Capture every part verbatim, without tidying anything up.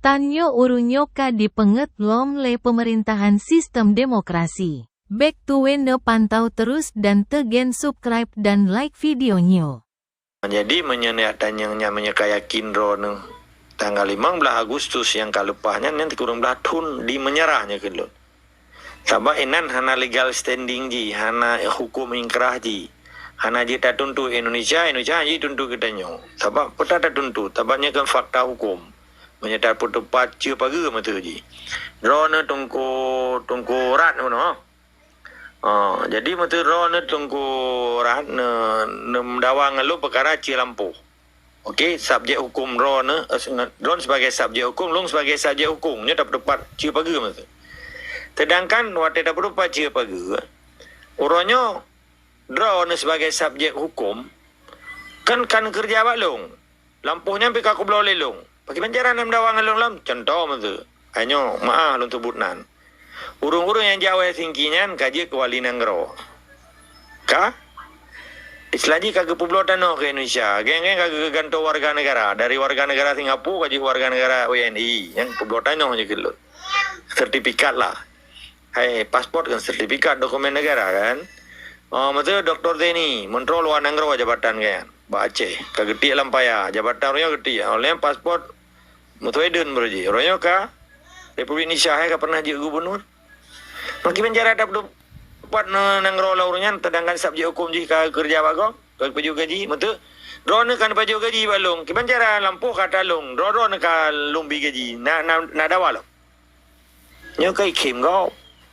Tanyoe ureuëng nyoe ka dipeungét lom lé peumeurintahan sistem demokrasi. Bék tuwén neupantau terus dan teugen subscribe dan like video nyoe. Jadi, meunyoe neujak tanyong nyan, meunyoe ka yakin droeneuh, tanggal limong belas Agustus nyang ka leupah nyan, nyan sikureueng blaih thon di meunyeurah nyoe keu lôn. Sabab inan hana legal standing jih, hana huköm ingkrah jih. Hana jeuet tatuntut Indonesia, Indonesia hana jeuet tuntut geutanyoe. Sabab peue tatuntut? Sabab nyoe kan fakta huköm. Meunyoe tapeuteupat ceue pageue meuteue jih. Droeneuh Teungku, Teungku Rat nyoe. Ah, jadi meuteue droeneuh Teungku Rat ne-, neumeudawa ngon lôn peukara ceue lampôh. Oke, subjek huköm droeneuh, eh, se-, droeneuh sebagai subjek huköm, lôn sebagai subjek huköm. Nyoe tapeuteupat ceue pageue meuteue. Sedangkan watée tapeuteupat ceue pageue, uroe nyoe droeneuh sebagai subjek huköm kan, kan keureuja bak lôn. Lampôh nyan pih ka kubloe lé lôn. Pakriban cara neumeudawa ngon lôn lom? Cuntoh meuteue. Hai nyoe, meuáh lôn seubut nan. Ureuëng-ureuëng nyang jak u Helsinki nyan ka jeuet keu wali nanggroe. Ka? Istilah jih ka geupeubloe tanoh keu Indonesia. Geng-geng ka geugantoe warga negara. Dari warga negara Singapura ka jeuet warga negara W N I. Nyan peubloe tanoh jih keu lôn. Sertifikat lah. Hai, paspor kan sertifikat dokumen negara kan. Oh, meuteue Doktor Zaini, Menteri Luar Nanggroe jabatan kan. Bak Aceh, ka geutiek lam paya, jabatan ureuëng geutiek. Oleh paspor meutuai deun baru jih. Uroe nyoe ka Republik Indonesia hai ka pernah jeuet gubernur. Pakriban cara tapeuteupat ne-, nanggroe lom ureuëng nyan, sedangkan subjek huköm jih ka keureuja bak gob, ka geupajoh gaji, meuteue. Droeneuh kan pajoh gaji bak lôn, kiban cara lampôh ka talôn, droe-droeneuh ka lôn bi gaji, na, na, na dawa lom. Nyoe ka ikhém gob.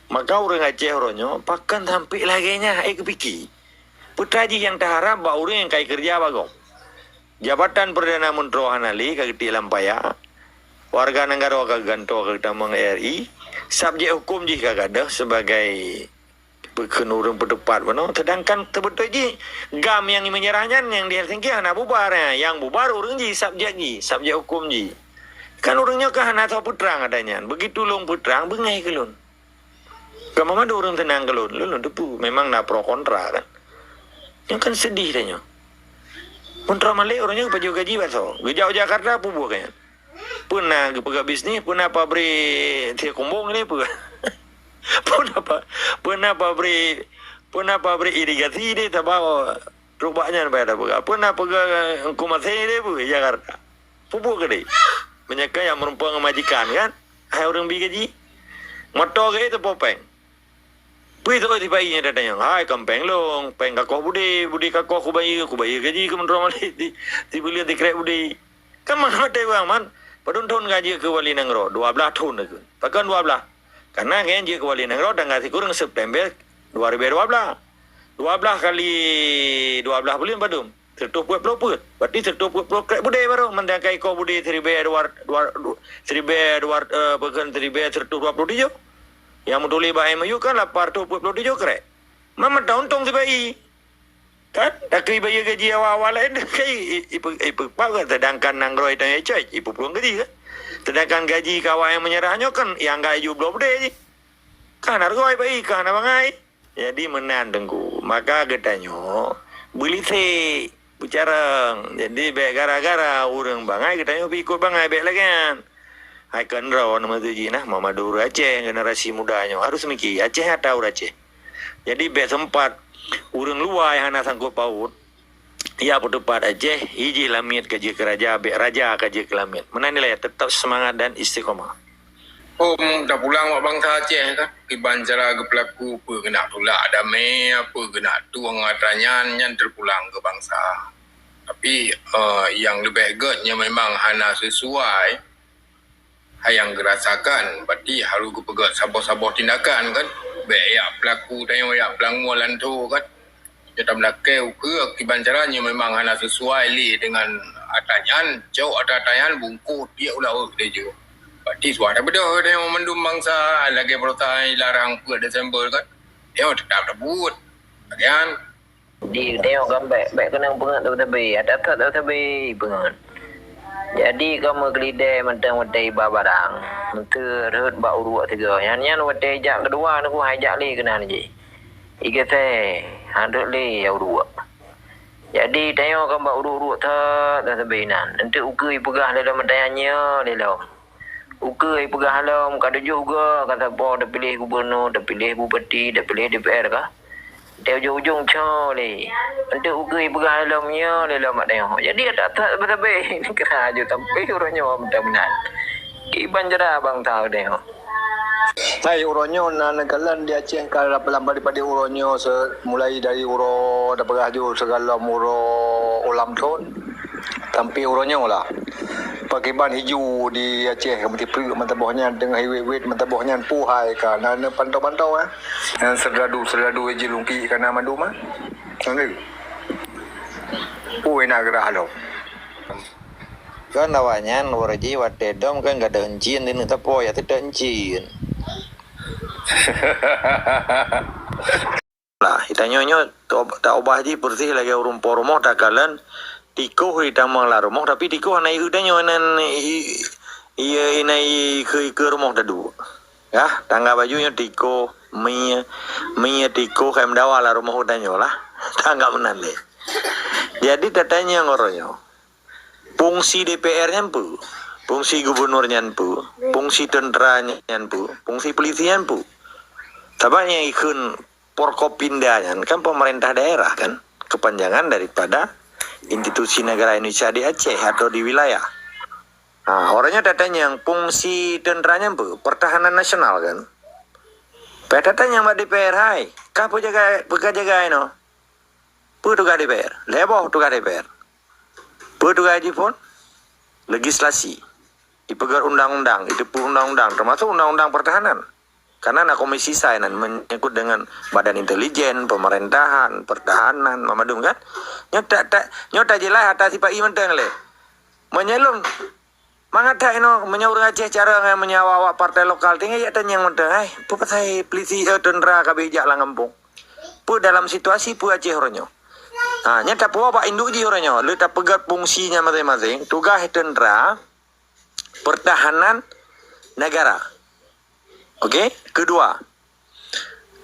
Maka ureuëng Aceh uroe nyoe pakon sampai lagée nyan hai geupike. Peue teuma jih nyang taharab bak ureuëng nyang ka ikeureuja bak gob? Jabatan Perdana Menteri hana lé ka geutiek lam paya. Warga negara ka geugantoe ka geutamong R I. Subjek huköm jih ka gadôh sebagai peukheun ureuëng peuteupat bunoe. Sedangkan teubeutôi jih GAM nyang meunyeurah nyan nyang di Helsinki hana bubar. Nyang bubar ureuëng jih, subjek jih, subjek huköm jih. Kan ureuëng nyoe ka hana soe peutrang ata nyan. Begitu lôn peutrang, beungéh keu lôn. Ka meumandum ureuëng seunang keu lôn, lôn, lôn teupeu memang na pro kontra kan. Nyoe kan sedih tanyoe. Menteri Malik ureuëng nyoe geupajoh gaji bak soe? Geujak u Jakarta peue buet keu nyan? Peue na geupeugah bisnis, peue na pabrik thie kumbong ni peue? Peue na pa-, peue na pabrik, peue na pabrik irigasi ni, saban trok bak nyan payah tapeugah. Peue na peugah Teungku Maséh ni peue Jakarta? Peue buet keu deh? Meunyoe ka nyang meurumpok ngon majikan kan? Hai ureuëng bi gaji. Moto geuh teupeu péng. Peue teuôt sipa-i nyang tatanyong, "Hai, kon péng lôn, péng kakoh budé, budé kakoh kubayeue, kubayeue gaji keu Menteri Malik di, di buleuen sikrek budé." Kan mangat watée ureuëng man, padum thon ka jeuet keu wali nanggroe, dua blaih thon lagée. Pakon dua blaih? Karena nyan jeuet keu wali nanggroe tanggal sikureueng September dua ribée dua blaih. Dua blaih kali dua blaih buleuen padum? Sireutoh peuet ploh peuet. Berarti sireutoh peuet ploh krek budé barô. Mantong ka ikoh budé siribée dua, dua, siribée dua, eh, pakon siribée sireutoh dua ploh tujoh. Nyang meutuléh bak M O U kan lapan reutoh peuet ploh tujoh krek. Ma mantong untông sipa-i. Kan? Takri bayeue gaji awak-awak laén kan i, i, i, ipeupah kan, sedangkan nanggroe tanyoe cai, ipeuplueng gaji kan. Sedangkan gaji keu awak nyang meunyeurah nyoe kan nyang ka jubloe budé jih. Ka hana reugoe pai, ka hana bangai. Jadi meunan Teungku, maka geutanyoe beulisek beucarông. Jadi bék gara-gara ureuëng bangai geutanyoe pih ikot bangai, bék lagée nyan. Hai kon droe nama tu jih nah, Muhammad Duru Aceh, generasi muda nyoe harus mikir Aceh atau Aceh. Jadi bék sempat ureuëng luwa nyang hana sangkot paut ya peuteupat Aceh, ijih lamiet ka jeuet keu raja, bék raja ka jeuet keu lamiet. Meunan nilai, tetap semangat dan istiqomah. Hom tapulang bak bansa Aceh kan, kiban cara geupeulaku, peue geunak tulak damé, peue geunak tueng atra nyan, nyan teupulang keu bansa. Tapi, eh, nyang leubeh gét nyoe memang hana sesuai hai nyang geurasakan, berarti harôh geupeugét saboh-saboh tindakan kan. Bék jak peulaku tanyoe jak peulangua lanto kan. Nyoe tameulakée ukeue kiban cara nyoe memang hana sesuai lé deungon atra nyan, cok atra-atra nyan bungkôh tiek u laôt laju. Berarti suah tabeudôh tanyoe mandum bansa lagée baroesa ilarang peuet Desember kan. Nyoe teutap tabuet. Lagée nyan. Di tanyoe kan bék, bék keunong peungét sabe-sabe, ata that sabe-sabe peungét. Jadi kamoe keulidée mantong watée iba barang, meuteue rhot bak uruek sigoe. Nyan, nyan watée jak keudua nyoe hai jak lé keunan jih. Igeuséh, han rhot lé ya uruek. Jadi tanyoe kan bak uruek-uruek that sabe inan. Eunteuk ukeue ipeugah lé lom meutanyoe lé lom. Ukeue peugah lom ka tujoh goe ka saboh tapiléh gubunur, tapiléh bupati, tapiléh D P R ka. Di ujong-ujong co lé. Untuk ukeue peugah lom nyoe lé lom mak tanyoe. Jadi, ada that beutabe kira aju sampai uroe nyoe meunan. Kiban jera bangsa tanyoe. Hai, uroe nyoe na neukalon di Aceh ka lam padé-padé uroe nyoe se-, mulai dari uroe tapeugah ju sigohlom uroe ulam thon sampai uroe nyoe lah. Pakiban hiju di Aceh meuti peue mata boh nyan teungoh iwet-wet mata boh nyan puhai ka na, na pantau-pantau eh. Nyan serdadu-serdadu ji lungki ka na mandum ah. Nyan. Puhai na gerah lom. Kan awaknyan uroe jih watée dom kan gadôh encien di neuk tapoh ya teutak encien. Lah, tanyoe nyoe ta-, taubah jih beureuséh lagée ureuëng po rumoh takalon tikoh di tamong lam rumoh, tapi tikoh hana ieu tanyoe nan i-, i-, ieu inai keu, keu rumoh taduek. Yah, tangga baju nyoe tikoh, mie, mie tikoh kai meudawa lam rumoh tanyoe lah. Tangga meunan lé. Jadi tatanyong uroe nyoe. Fungsi D P R nyan peue? Fungsi gubunur nyan peue? Fungsi teuntra nyan peue? Fungsi polisi nyan peue? Sabab nyang ikheun Forkopimda nyan kan pemerintah daerah kan, kepanjangan daripada institusi negara Indonesia di Aceh atau di wilayah. Ha, uroe nyoe tatanyong fungsi teuntra nyan peue? Pertahanan nasional kan. Payah tatanyong bak D P R hai, kah peue jaga, peue ka jaga inoe? Peue tugaih D P R? Lhée boh tugaih D P R. Peue tugaih jih phon? Legislasi. Ipeugét undang-undang, iteupeue undang-undang, teumasuk undang-undang pertahanan. Karena na komisi sai nan menyangkut dengan badan intelijen, pemerintahan, pertahanan, mamadum kan? Nyoe tak, tak, nyoe tak jelas atas sipa-i mantong lé. Meunyoe lôn mangat that inoe, meunyoe ureuëng Aceh cara ngon meunyoe awak-awak partai lokal, tinggai jak tanyong mantong, hai, peue pasai polisi, eh, teuntra ka bijak lam gampông? Peue dalam situasi peue Aceh uroe nyoe? Ha, nyan tapuwoe bak induk jih uroe nyoe, lé tapeugét fungsi nyan maséng-maséng, tugaih teuntra, pertahanan negara. Oke, kedua,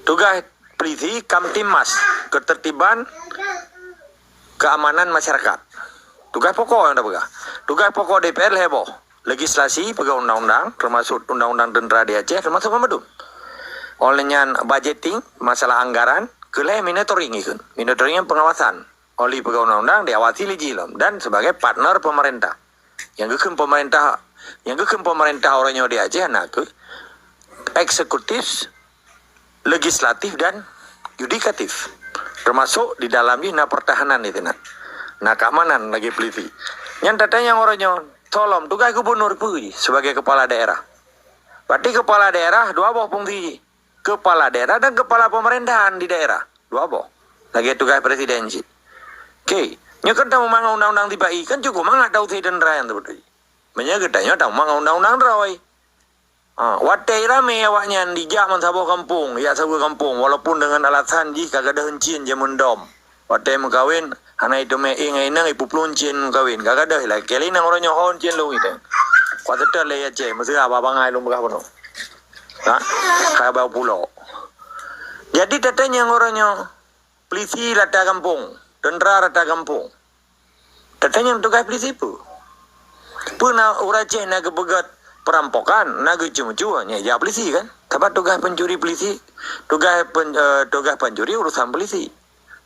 tugaih polisi Kamtibmas, ketertiban keamanan masyarakat. Tugaih pokok nyang tapeugah. Tugaih pokok D P R lhée boh. Legislasi peugah undang-undang, termasuk undang-undang teuntra di Aceh, termasuk pemadum. Oleh nyan budgeting, masalah anggaran, keulhée monitoring ikheun. Monitoring nyan pengawasan. Oli peugah undang-undang diawasi lé jih lom dan sebagai partner pemerintah. Nyang geukheun pemerintah, nyang geukheun pemerintah uroe nyoe di Aceh na kheueh eksekutif, legislatif dan yudikatif. Termasuk di dalam jih na pertahanan di sinan. Na keamanan lagée polisi. Nyan tatanyong uroe nyoe, tolong tugaih gubunur peue jih sebagai kepala daerah? Berarti kepala daerah dua boh fungsi jih. Kepala daerah dan kepala pemerintahan di daerah. Dua boh. Lagée tugaih presiden cit. Oke. Nyoe kan tamumat ngon undang-undang sipa-i, kan cukup mangat tausé teuntra nyan teubeutôi. Meunyoe geutanyoe tamumat ngon undang-undang droe. Ha, watée ramé awaknyan dijak meusaboh gampông, jak saboh gampông, walaupun deungon alasan jih ka gadôh encien jameun dom. Watée meukawen, hana iteumé ié ngon inong, ipeuplueng cien meukawen. Ka gadôh ilakée lé inong uroe nyoe ho cien lôn itong. Kuat seutôt lé Aceh, meuseuha bak bangai lôn peugah bunoe. Ha? Ka bak pulo. Jadi, tatanyong uroe nyoe, polisi rata gampông, teuntra rata gampông. Tatanyong tugaih polisi peue? Peue na ureuëng Aceh na geupeugét perampokan, na geucue-cue, nyan jak polisi kan? Sabab tugaih pencuri polisi, tugaih pen-, eh, tugaih pencuri urusan polisi.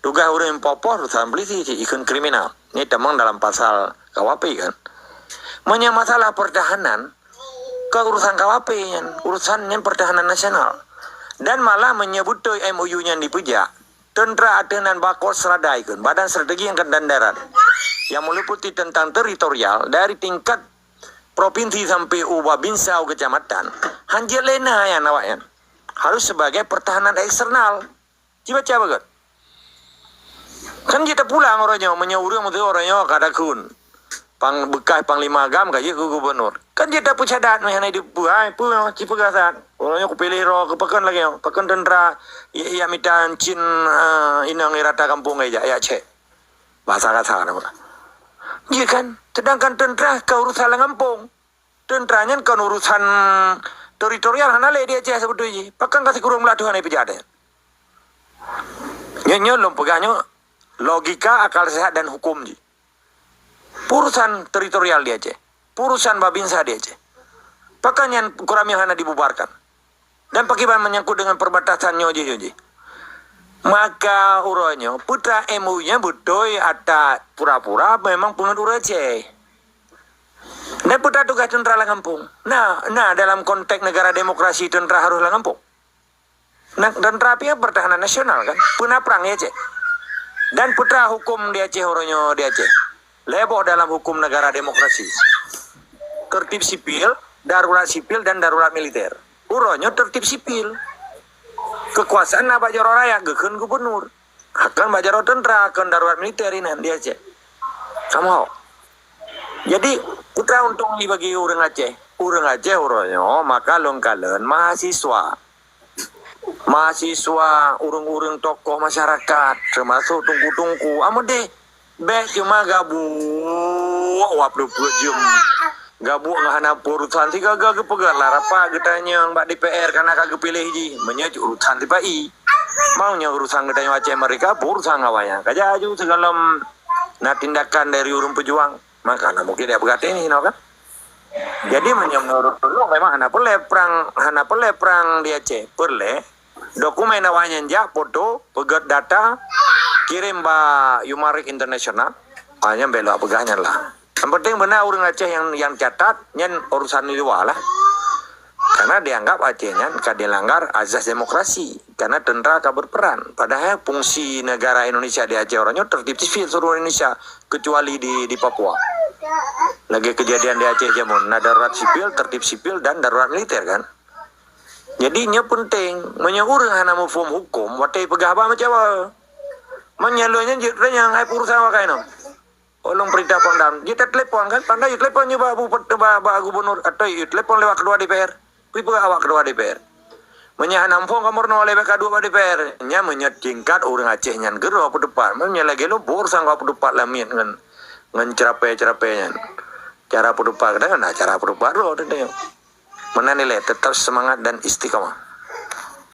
Tugaih ureuëng poh-poh urusan polisi cit, ikheun kriminal. Nyan tamong dalam pasal K U H P kan. Meunyoe masalah pertahanan, keu urusan K U H P nyan, urusan nyan pertahanan nasional. Dan malah meunyoe beutôi M O U nyan dipeujak, teuntra ateueh nan Bakor Serada ikheun, Badan Strategi Angkatan Darat, nyang meliputi tentang teritorial dari tingkat provinsi sampai u babinsa u kecamatan, hanjeuet lé na nyan awaknyan. Harus sebagai pertahanan eksternal. Ci baca bagot. Kan jeuet tapulang uroe nyoe, meunyoe ureuëng meuteumé uroe nyoe ka takheun. Pang-, beukah panglima GAM ka jeuet keu gubunur. Kan jeuet tapeucadat meuhana dipeue, hai, peue nyoe, ci peugah that. Uroe nyoe kupiléh droe keu pakon lagée nyoe, pakon teuntra, ya, ya mita cin, eh, inong irata gampông, ya, ya cek. Bahasa kasar nama. Iya kan? Sedangkan teuntra ka urusan lam gampông. Teuntra nyan kon urusan teritorial hana lé di Aceh sebetulnya. Pakon ka sikureueng blah Tuhan ipeujak nyan. Nyoe, nyoe lôn peugah nyoe logika, akal sehat dan hukum jih. Urusan teritorial di Aceh. Urusan babinsa di Aceh. Pakon nyan Koramil hana dibubarkan? Dan pakriban menyangkut dengan perbatasan nyoe jih, nyoe jih. Maka uroe nyoe, peue teuma M O U nyan beutôi ata pura-pura memang peungeut ureuëng Aceh. Dan peue teuma tugaih tentara lam gampông? Nah, nah, dalam konteks negara demokrasi tentara harus lam gampông. Nah, tentara pihak pertahanan nasional kan? Peue na prang di Aceh? Dan peue teuma hukum di Aceh uroe nyoe di Aceh? Lhée boh dalam hukum negara demokrasi. Tertib sipil, darurat sipil dan darurat militer. Uroe nyoe tertib sipil. Kekuasaan na bak jaroe rakyat geukheun gubernur. Akan bak jaroe tentara, akan darurat militer inan di Aceh. Kamoe. Jadi, peue teuma untông jih bagi ureuëng Aceh? Ureuëng Aceh uroe nyoe maka lôn kalon mahasiswa. Mahasiswa, ureuëng-ureuëng tokoh masyarakat, teumasok teungku-teungku, ameudeh, bék cuma gabuek wab dua ploh jeuem. Gabuek ngon hana peue urusan, sigaga geupeugah lah rapat geutanyong bak D P R kana ka geupiléh jih, meunyoe urusan sipa-i. Meunyoe urusan geutanyong Aceh Merdeka, peue urusan ngon awaknyan. Ka jaju sigohlom na tindakan dari ureuëng peujuang. Maka na mungkin dia peugah teuh nyoe kan. Jadi meunyoe meunurot ulôn memang hana peureulée prang, hana peureulée prang di Aceh. Peureulée dokumen awaknyan jak, foto, peugét data, kirém bak Human Rights International. Ah, nyan bék lôn peugah nyan lah. Yang penting beuna ureuëng Aceh nyang, nyang catat, nyan urusan di luwa lah. Karena dianggap Aceh nyan ka dilanggar azas demokrasi. Karena tentara ka berperan. Padahal fungsi negara Indonesia di Aceh uroe nyoe tertib sipil seluruh Indonesia, kecuali di, di Papua. Lagée kejadian di Aceh jameun, na darurat sipil, tertib sipil, dan darurat militer kan. Jadi nyoe penting, meunyoe ureuëng hana muphom hukum, watée peugah haba macam apa? Meunyoe lôn nyan jeuet nyang hai urusan awak kainoe. Ulôn peurintah Pangdam, jitelepon kan, Pangdam jitelepon nyoe bak, bak, bak gubernur atau jitelepon lewat ketua D P R. Peue peugah awak ketua D P R? Meunyoe hana muphom kamoe meurunoe lé bék ka duek bak D P R. Nyan meunyoe tingkat ureuëng Aceh nyan keudroe peuteupat. Meunyoe lagée lôn, boh urusan kau peuteupat lamiet ngon, ngon ceurapée-ceurapée nyan. Cara peuteupat kadang na cara peuteupat droe teuntée. Meunan ilée tetap semangat dan istiqamah.